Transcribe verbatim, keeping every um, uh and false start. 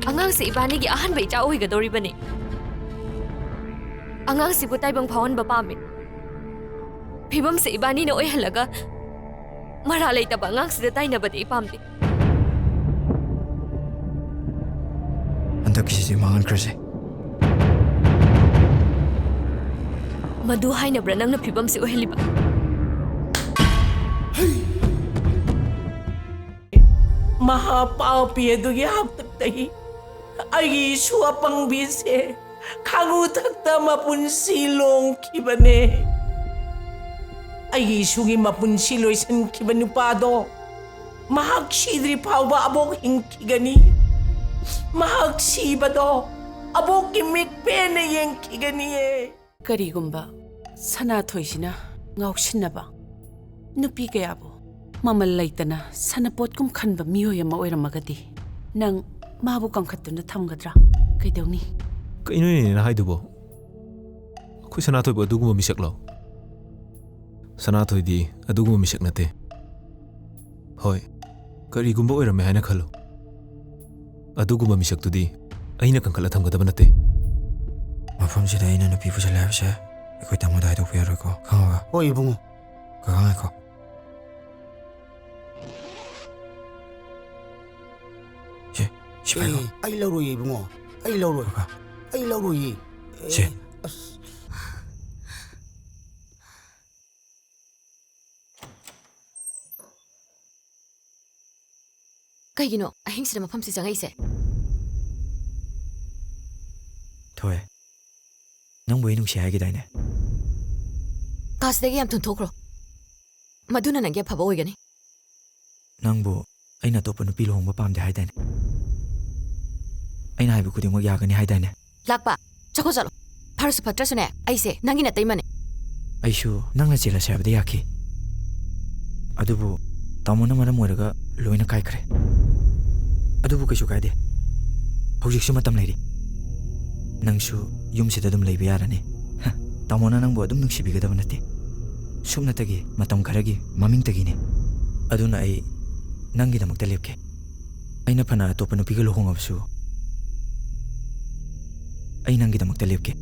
ꯑꯉꯥꯡꯁꯦ ꯏꯕꯥꯅꯤꯒꯤ ꯑꯍꯥꯟꯕ ꯏꯆꯥ ꯑꯣꯏꯒꯗꯧꯔꯤꯕꯅꯤ꯫ ꯑꯉꯥꯡꯁꯤꯕꯨ ꯇꯥꯏꯕꯪ ꯐꯥꯎꯍꯟꯕ ꯄꯥꯝꯃꯤ꯫ ꯐꯤꯕꯝꯁꯦ ꯏꯕꯥꯅꯤꯅ ꯑꯣꯏꯍꯜꯂꯒ ꯃꯔꯥ ꯂꯩꯇꯕ ꯑꯉꯥꯡꯁꯤꯗ ꯇꯥꯏꯅꯕꯗꯤ ꯑꯩ ꯄꯥꯝꯗꯦ꯫ ꯍꯟꯗꯛꯀꯤꯁꯤꯗꯤ ꯃꯥꯡꯍꯟꯈ꯭ꯔꯁꯦ꯫ ꯃꯗꯨ ꯍꯥꯏꯅꯕ꯭ꯔꯥ ꯅꯪꯅ ꯐꯤꯕꯝꯁꯤ ꯑꯣꯏꯍꯜꯂꯤꯕ? ꯃꯍꯥ ꯄꯥꯄꯤ ꯑꯗꯨꯒꯤ ꯍꯥꯛꯇꯛꯇꯒꯤ ꯑꯩꯒꯤ ꯏꯁꯨ ꯑꯄꯪꯕꯤꯁꯦ ꯈꯥꯉꯨ ꯊꯛꯇ ꯃꯄꯨꯟꯁꯤ ꯂꯣꯡꯈꯤꯕꯅꯦ꯫ ꯑꯩꯒꯤ ꯏꯁꯨꯒꯤ ꯃꯄꯨꯟꯁꯤ ꯂꯣꯏꯁꯤꯟꯈꯤꯕ ꯅꯨꯄꯥꯗꯣ ꯃꯍꯥꯛ ꯁꯤꯗ꯭ꯔꯤ ꯐꯥꯎꯕ ꯑꯕꯣꯛ ꯍꯤꯡꯈꯤꯒꯅꯤ꯫ ꯃꯍꯥꯛ ꯁꯤꯕꯗꯣ ꯑꯕꯣꯛꯀꯤ ꯃꯤꯠ ꯄꯦꯟꯅ ꯌꯦꯡꯈꯤꯒꯅꯤꯌꯦ꯫ ꯀꯔꯤꯒꯨꯝꯕ ꯁꯅꯥꯊꯣꯏꯁꯤꯅ ꯉꯥꯎꯁꯤꯟꯅꯕ ꯅꯨꯄꯤ ꯀꯌꯥꯕꯨ ꯃꯃꯜ ꯂꯩꯇꯅ ꯁꯅꯄꯣꯠꯀꯨꯝ ꯈꯟꯕ ꯃꯤꯑꯣꯏ ꯑꯃ ꯑꯣꯏꯔꯝꯃꯒꯗꯤ, ꯅꯪ ꯃꯥꯕꯨ ꯀꯟꯈꯠꯇꯨꯅ ꯊꯝꯒꯗ꯭ꯔꯥ? ꯀꯩꯗꯧꯅꯤ? ꯀꯩꯅꯣꯅꯦ ꯅꯪ ꯍꯥꯏꯗꯨꯕꯣ? ꯑꯩꯈꯣꯏ ꯁꯅꯥꯊꯣꯏꯕꯨ ꯑꯗꯨꯒꯨꯝꯕ ꯃꯤꯁꯛꯂꯣ? ꯁꯅꯥꯊꯣꯏꯗꯤ ꯑꯗꯨꯒꯨꯝꯕ ꯃꯤꯁꯛ ꯅꯠꯇꯦ꯫ ꯍꯣꯏ, ꯀꯔꯤꯒꯨꯝꯕ ꯑꯣꯏꯔꯝꯃꯦ ꯍꯥꯏꯅ ꯈꯜꯂꯨ, ꯑꯗꯨꯒꯨꯝꯕ ꯃꯤꯁꯛꯇꯨꯗꯤ ꯑꯩꯅ ꯀꯟꯈꯠꯂ ꯊꯝꯒꯗꯕ ꯅꯠꯇꯦ꯫ ꯃꯐꯝꯁꯤꯗ ꯑꯩꯅ ꯅꯨꯄꯤ ꯄꯨꯁꯜꯂꯦ ꯍꯥꯏꯕꯁꯦ ꯑꯩꯈꯣꯏ ꯇꯥꯃꯣꯗ ꯍꯥꯏꯗꯣꯛꯄ ꯌꯥꯔꯣꯏꯀꯣ, ꯈꯪꯉꯕ? ꯍꯣꯏ, ꯏꯕꯨꯡꯉꯣ꯫ ꯀꯀꯥ, ꯉꯥꯏꯈꯣ꯫ ꯁꯦ, ꯁꯤ ꯄꯥꯏꯈꯣ꯫ ꯑꯦ, ꯑꯩ ꯂꯧꯔꯣꯏꯌꯦ, ꯏꯕꯨꯡꯉꯣ꯫ ꯑꯩ ꯂꯧꯔꯣꯏ꯫ ꯀꯀꯥ꯫ ꯑꯩ ꯂꯧꯔꯣꯏꯌꯦ꯫ ꯑꯦ, ꯁꯦ꯫ ꯑꯁ꯫ ꯀꯩꯒꯤꯅꯣ ꯑꯍꯤꯡꯁꯤꯗ ꯃꯐꯝꯁꯤ ꯆꯪꯉꯛꯏꯁꯦ? ꯊꯣꯏ, ꯅꯪꯕꯨ ꯑꯩ ꯅꯨꯡꯁꯤ ꯍꯥꯏꯈꯤꯗꯥꯏꯅꯦ? ꯀꯥꯁꯤꯗꯒꯤ ꯌꯥꯝ ꯊꯨꯅ ꯊꯣꯛꯈ꯭ꯔꯣ꯫ ꯃꯗꯨꯅ ꯅꯪꯒꯤ ꯑꯐꯕ ꯑꯣꯏꯒꯅꯤ꯫ ꯅꯪꯕꯨ ꯑꯩꯅ ꯑꯇꯣꯞꯄ ꯅꯨꯄꯤ ꯂꯨꯍꯣꯡꯕ ꯄꯥꯝꯗꯦ ꯍꯥꯏꯗꯥꯏꯅꯦ? ꯑꯩꯅ ꯍꯥꯏꯕ ꯈꯨꯗꯤꯡꯃꯛ ꯌꯥꯒꯅꯤ ꯍꯥꯏꯗꯥꯏꯅꯦ? ꯂꯥꯛꯄ, ꯆꯠꯈꯣ ꯆꯠꯂꯣ꯫ ꯐꯔꯁꯨ ꯐꯠꯇ꯭ꯔꯁꯨꯅꯦ, ꯑꯩꯁꯦ ꯅꯪꯒꯤ ꯅꯇꯩꯃꯅꯦ꯫ ꯑꯩꯁꯨ ꯅꯪꯅ ꯆꯦꯜꯂꯁꯦ ꯍꯥꯏꯕꯗ ꯌꯥꯈꯤ꯫ ꯑꯗꯨꯕꯨ ꯇꯥꯃꯣꯅ ꯃꯔꯝ ꯑꯣꯏꯔꯒ ꯂꯣꯏꯅ ꯀꯥꯏꯈ꯭ꯔꯦ꯫ ꯑꯗꯨꯕꯨ ꯀꯩꯁꯨ ꯀꯥꯏꯗꯦ꯫ ꯍꯧꯖꯤꯛꯁꯨ ꯃꯇꯝ ꯂꯩꯔꯤ꯫ ꯅꯪꯁꯨ ꯌꯨꯝꯁꯤꯗ ꯑꯗꯨꯝ ꯂꯩꯕ ꯌꯥꯔꯅꯤ꯫ ꯍ, ꯇꯥꯃꯣꯅ ꯅꯪꯕꯨ ꯑꯗꯨꯝ ꯅꯨꯡꯁꯤꯕꯤꯒꯗꯕ ꯅꯠꯇꯦ꯫ ꯁꯨꯞꯅꯇꯒꯤ ꯃꯇꯝ ꯈꯔꯒꯤ ꯃꯃꯤꯡꯇꯒꯤꯅꯤ꯫ ꯑꯗꯨꯅ ꯑꯩ ꯅꯪꯒꯤꯗꯃꯛꯇ ꯂꯦꯞꯀꯦ꯫ ꯑꯩꯅ ꯐꯅ ꯑꯇꯣꯞꯄ ꯅꯨꯄꯤꯒ ꯂꯨꯍꯣꯡꯉꯕꯁꯨ ꯑꯩ ꯅꯪꯒꯤꯗꯃꯛꯇ ꯂꯦꯞꯀꯦ꯫